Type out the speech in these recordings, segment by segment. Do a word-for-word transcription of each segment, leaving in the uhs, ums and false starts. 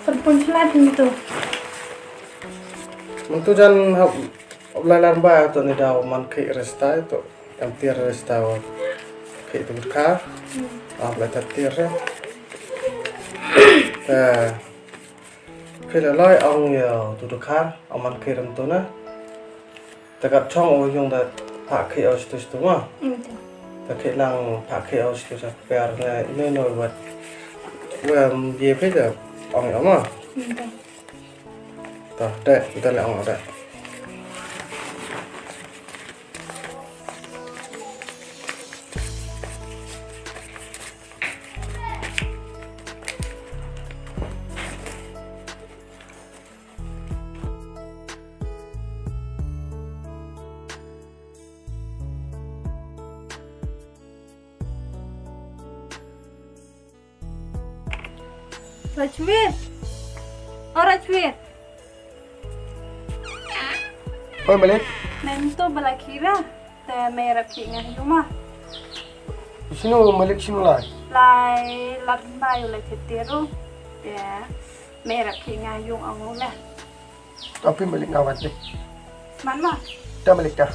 Pynpun slat ntu. Myntu jan hap, hap lai lar ba to ni daw man ki resta to. Em tiar resta wa ki tu ka. Am lai tat tiar. Ta. Khi la lai ong ïa tu tu khar, ong man khi rem tu na. Ta kat chong o yung da pha khi o stu stu ma. Ta khi lang pha khi o stu sa per na ino ino wat. Wem ye phe da ong ïa ma. Ta da da la ong da. Rajwir. Oh, Rajwir. Oi, Malik. Mem to bala khira. Te me rap ki ngah yuma. Sino Malik sino lai? Lai lar ba yu lai ketiru. Ya. Me rap ki ngah yung angu la. Tapi Malik ngawat deh. Man ma. Ta malik ta.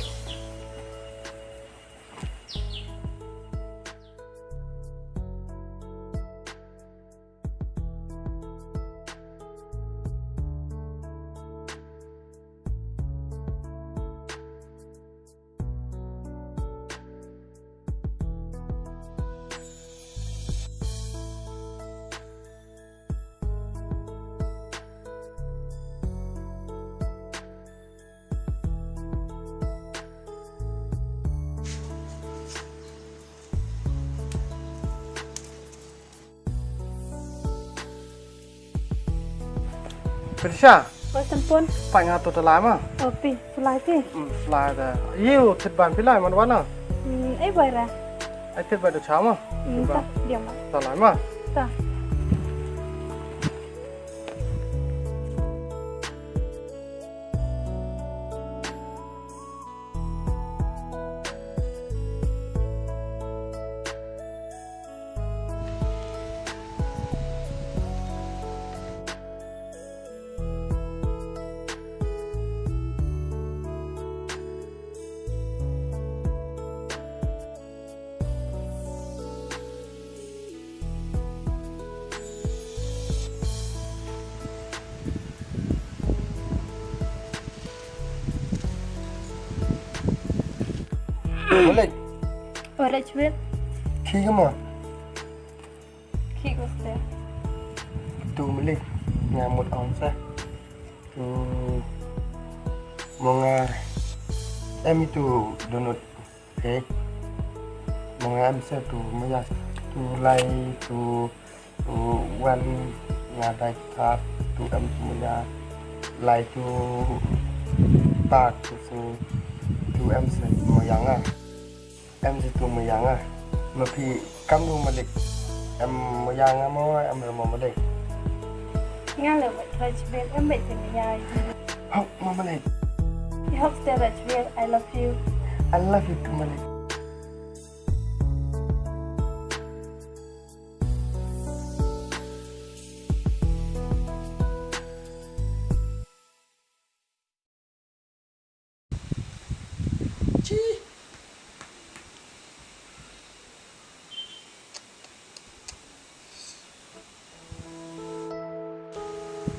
Patricia. Oi, Sanpon. Peit nga to te lai ma. Oh, phi, phi lai phi. Hmm, phi lai te. Ïa u thied ban phi lai man wan na. Hmm, ai bai ra. Ai thied ban da cha ma. Hmm, ta, diam ma. Ta lai ma. Ta. Malik. Oi, Rachel. Khie ka mo? Khie ko ste. To Malik, nga mut ong sa. To mo nga em itu donut. Okay. Mo nga em sa tu maya tu lai tu tu wan nga dai khat tu em tu maya lai tu tak tu sini tu em sa maya nga. Em sa tu maya nga. Ma phi kam tu Malik. Em maya nga mo em mo Malik. Nga le ba thoi chibet em ba chibet ya. Hok mo Malik. I hope stay right here. I love you. I love you too Malik. Chi.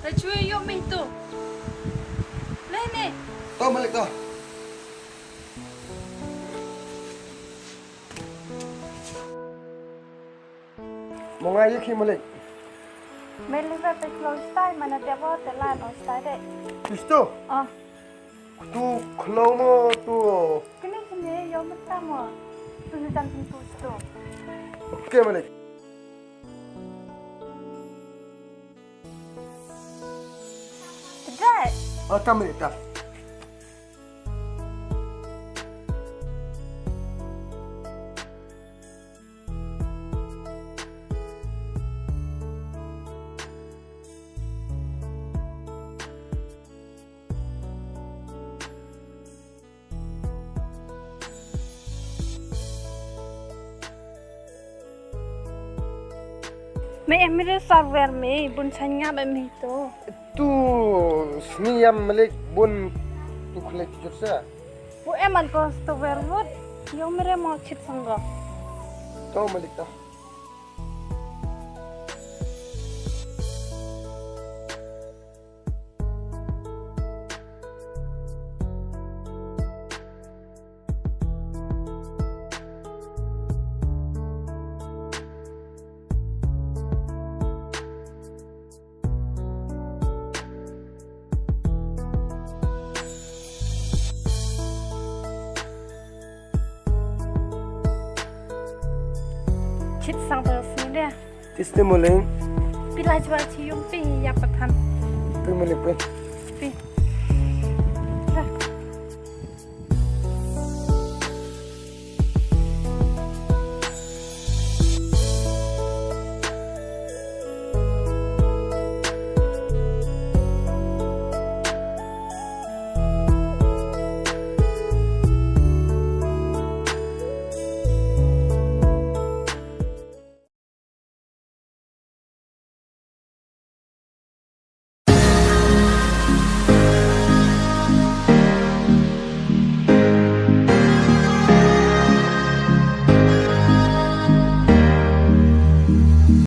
Rachel, ïoh me to. Leh ne. To Malik to. Mo nga ïa ki Malik. Malik ba te kloi stai mana te ba te lan o stai de. Isto? Ah. Tu kloi mo tu. Kini kini yo mata mo. Tu ni dan tu sto. Okay Malik. Dai. Oh, tam Malik tam. Me em re server me bun chanya me me to. Tu sni yam Malik bun tu khlek jur sa. Bu em an ko server wut yo mere mo chit sangga. To Malik to. Chit sang ta sini dia. Tiste Malik. Pila jwa chi yung pi ya pathan. Pi Malik pi.